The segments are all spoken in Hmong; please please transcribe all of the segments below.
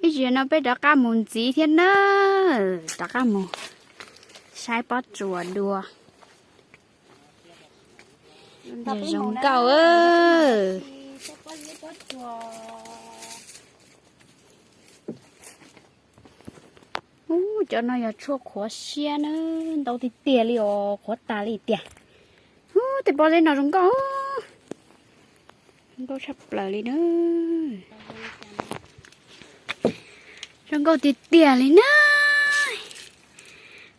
Ib zaug no peb rov qab mus ntxiv thiab na, rov qab mus saib pob tsuas dua. Zoo nkauj. Ub, cov no yog tshuaj qhuav siab na, ntau tiag tiag li os, qhuav tas li tiag. Ub, tej pob zeb no zoo nkauj, zoo nkauj tshaj plaws li na. Zoo nkauj tiag tiag li na.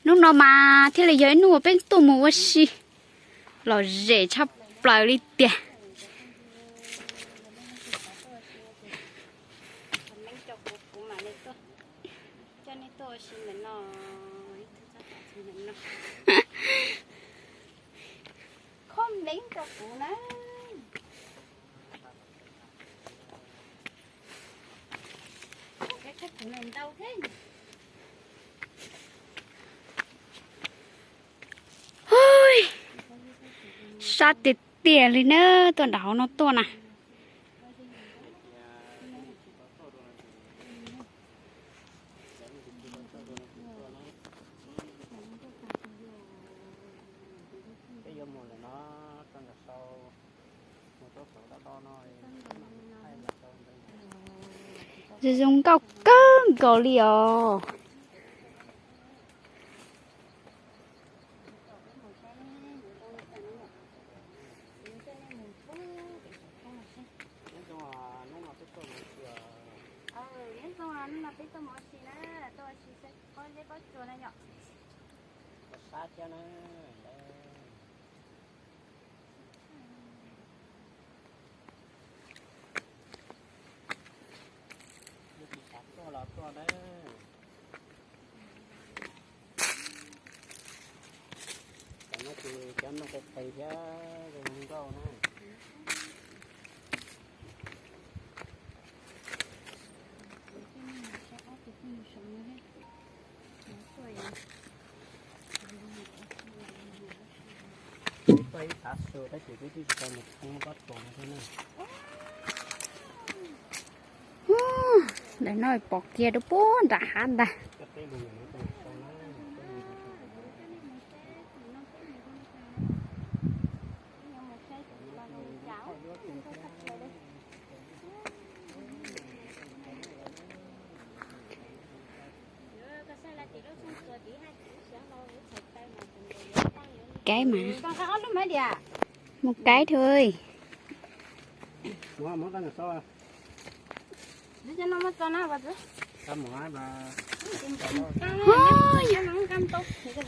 Hnub no mas thiaj li yog ib hnub uas peb tuaj mus ua si lom zem tshaj plaws li tiag. Sab tiag tiag li na, tuaj nram hauv no tuaj na. Zoo zoo nkauj kawg nkaus li os. Cov no ces cov no qis qis thiab zoo nkauj na. Peb tuaj ib tav su tab sis peb twb tsis tau mus thoob pob tsuas no thiab na. Ntawm no pom kiag rau puag nram hav ntag. Kaib mas. Mus kaib thôi.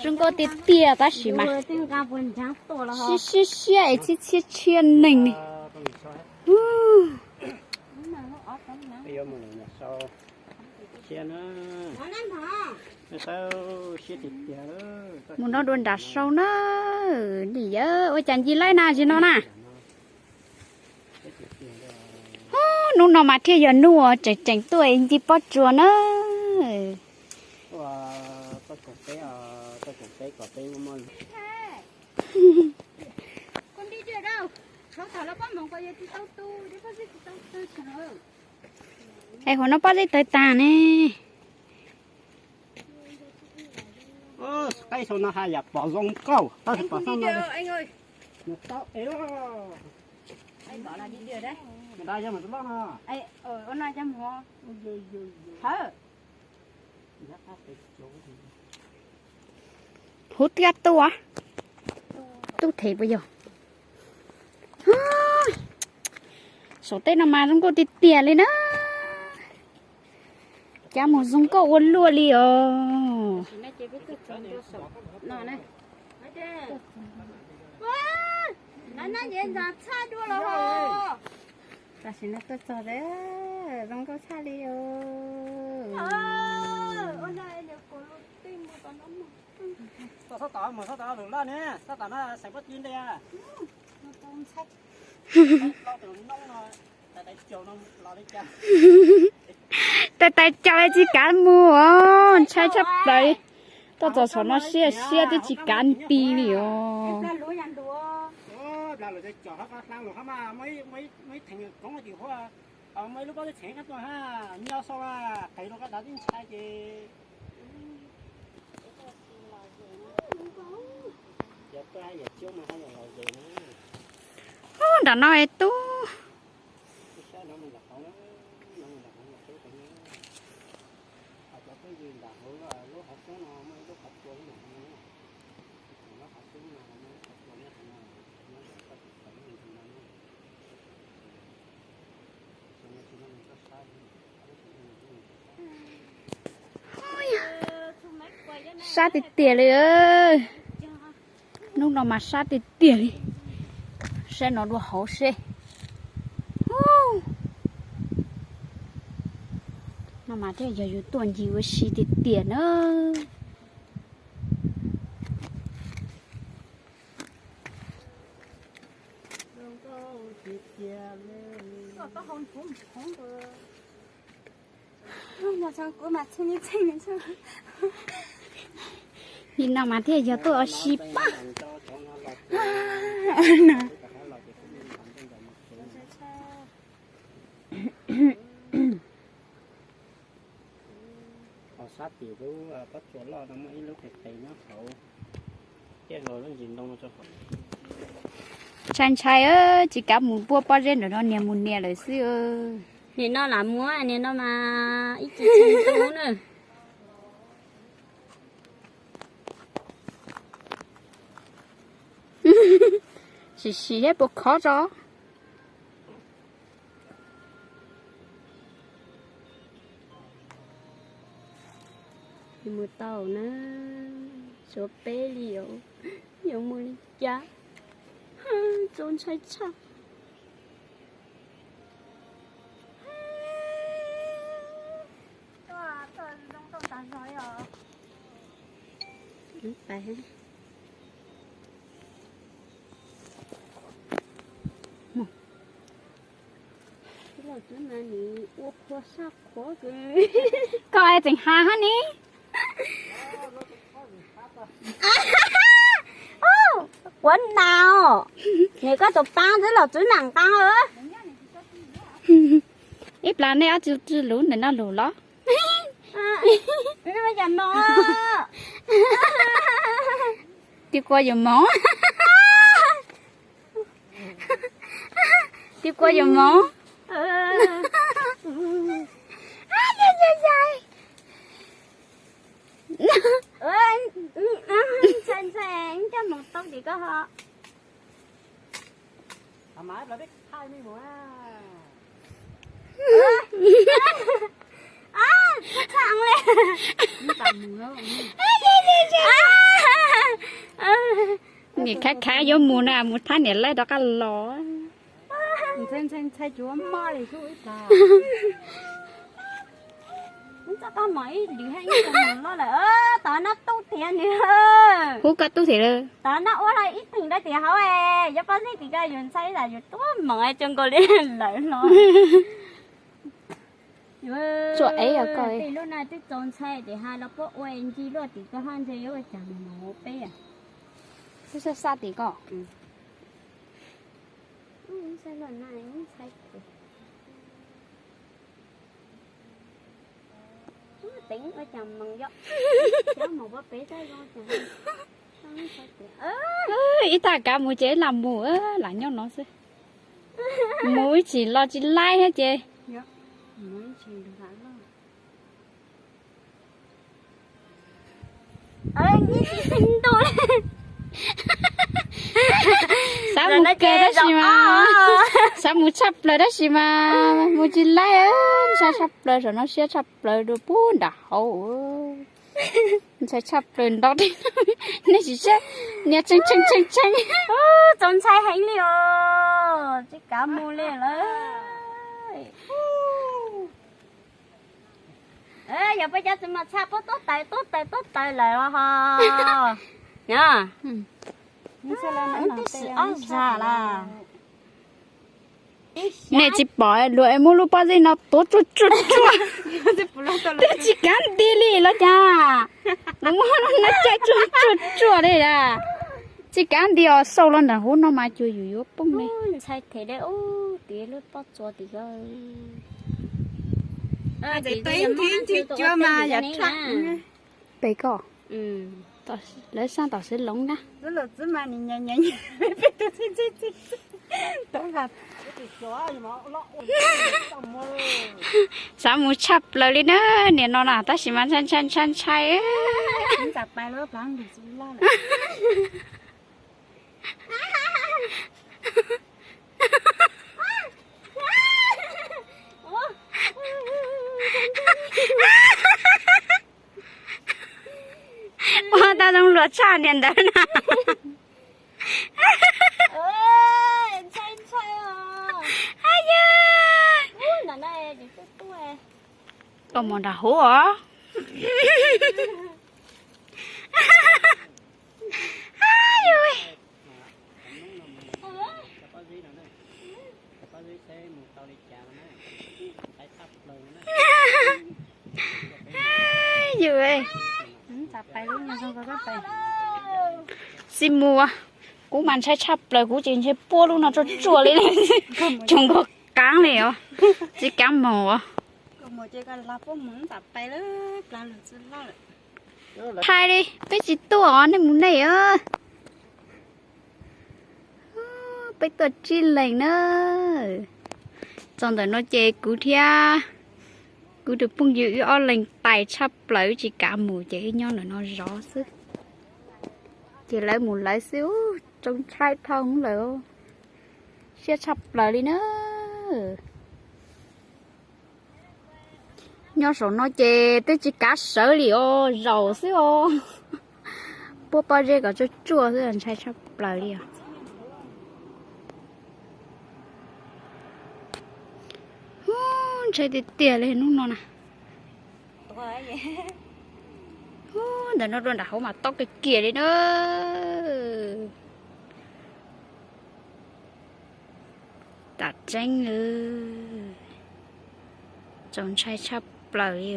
Zoo nkauj tiag tiag tab sis mas siab siab siab es txhiab txhiab tshiab neeg li. Mus no dua nram sau na. Nim yawg ua cas ncig laib na zim no na. Hnub no mas thiaj yog hnub uas tseem tseem tuaj ncig pob tsuas na. Es hauv no pob zeb tawg tag ne. Qaib sau no haj yam pom zoo nkauj tab sis pom xab no. Huv tiab tub, tub them puas yog? Saum tej no mas zoo nkauj tiag tiag li na. Cab mus zoo nkauj ua luaj li os. Tam sim no tuaj txog, zoo nkauj tshaj li os. Txhob tom mus, txhob tom lus loj ne, txhob tom no xeem pob tw ntej. Tais tais caus tsis kav mus os, ntshai tshaj plaws. Tuaj txog saum no siab siab twb tsis kav nti li os. Muaj ib lub pob zeb txheem kab tuaj ha, nyob so qes rau qab dav tib ntshai ces. Nram no es tub. Sab tiag tiag li. Hnub no mas sab tiag tiag li. Saib no dua hauv seb. No mas thiaj yog yus tuaj ncig ua si tiag tiag na. Li no mas thiaj yog tuaj ua si pab. Sab tim lub pob tsuas loj no muaj ib lub qis qis nyob hauv, thiab hluas lub ntsis ntoo rau hauv. Ntshai ntshai, tsis kav mus puag pob zeb ntawm no, nias mus nias lawm xwb. Nim no lam muab, nim no mas ib ce txheem ntoo na. Sim sim thiab puas khov tso. Mus tau na, tshuav peb li os, yuav mus li cas, txaus ntshai tshaj. Koj tseem has hab ni. Quav nas, nws koj tus paab twb los txwv nam nqaa. Ib plag nej ob tug tsi lug ntawm no lug los? Tig kua yuav moov. Tig kua yuav moov. Ntshai ntshai, coj moov tau tim koj ho. Nim khav khav yuav mus na, mus thab niam laib rov qab los. Tod nab tub tiag nws. Hub koj tub tiag lawm. Tod nab ua ib theem rau tim hauv, yuav pob zeb tim ko yus ntshai tas yus tuab moov tso nkaus li lawm no. Tsuam ev os koj. Tej lub no twb txaus ntshai tias hais los puab ua ncig luaj tim ko hab ntshe yuav ua cas moov peb. Twb xab xab tim ko. Teev ua cas moov yom. Ib tag kav mus ces ib lam mus, lam nyob no xwb. Mus ib chim los tsis laib thiab ces. Xav mus kawg tab sis mas, xav mus tshaj plaws tab sis mas mus tsis laib, ntshai tshaj plaws, saum no siab tshaj plaws dua puag nram hauv. Ntshai tshaj plaws nto, nej tsis saib, nias tshee tshee tshee tshee. Txaus ntshai heev li os, tsis kav mus li lawm. Yog peb cov txiv mas tshaj puab tuab taws tuab taws tuab taws lawm os ho. Ob zag las. Nej tsis pom luag es muab lub pob zeb no tuav tsuag tsuag tsuag, twb tsis kav nti li los cas. Luag muab no caij tsuag tsuag tsuag li a. Tsis kav nti os, sau los nram hauv no mas cuag yus yuav poob li. Ntshai them li ub, tim lub pob tsuas tim ko. Ntxim ib ncig cua mas yog tshaj. Pem ko. Lawv sab tom Xeev Loos na. Xav mus tshaj plaws li na, nim no na tab sis mas ntshai ntshai ntshai ntshai. Ua tau zoo luag tshaj niag ntawd na. Koj mus nram hauv os. Yus, xib mus, kuv mas ntshai tshaj plaws, kuv ces ntshai puab lub no tsuag tsuag li, cov nkauj qaav li os, tsis kav mus os. Thaij li, peb tsis tuaj os, nej mus nej os. Peb tuaj tsib leeg na. Txog ntawm no ces kuv thiab kuv tus phooj ywg wb ob leeg tais tshaj plaws wb tsis kav mus ces wb nyob ntawm no zov xwb. Ces lawv mus lawv xwb, tsoo ntshai dhau lawm, siab tshaj plaws li na. Nyob saum no ces twb tsis kav sawv li os, zaum xwb os. Puab pob zeb kom tsuag tsuag xwb, ntshai tshaj plaws li os. Ntshai tiag tiag li hnub no na. Ntawm no rau nram hauv mas tob kiag kiag li na. Tam tseeb, txaus ntshai tshaj plaws li.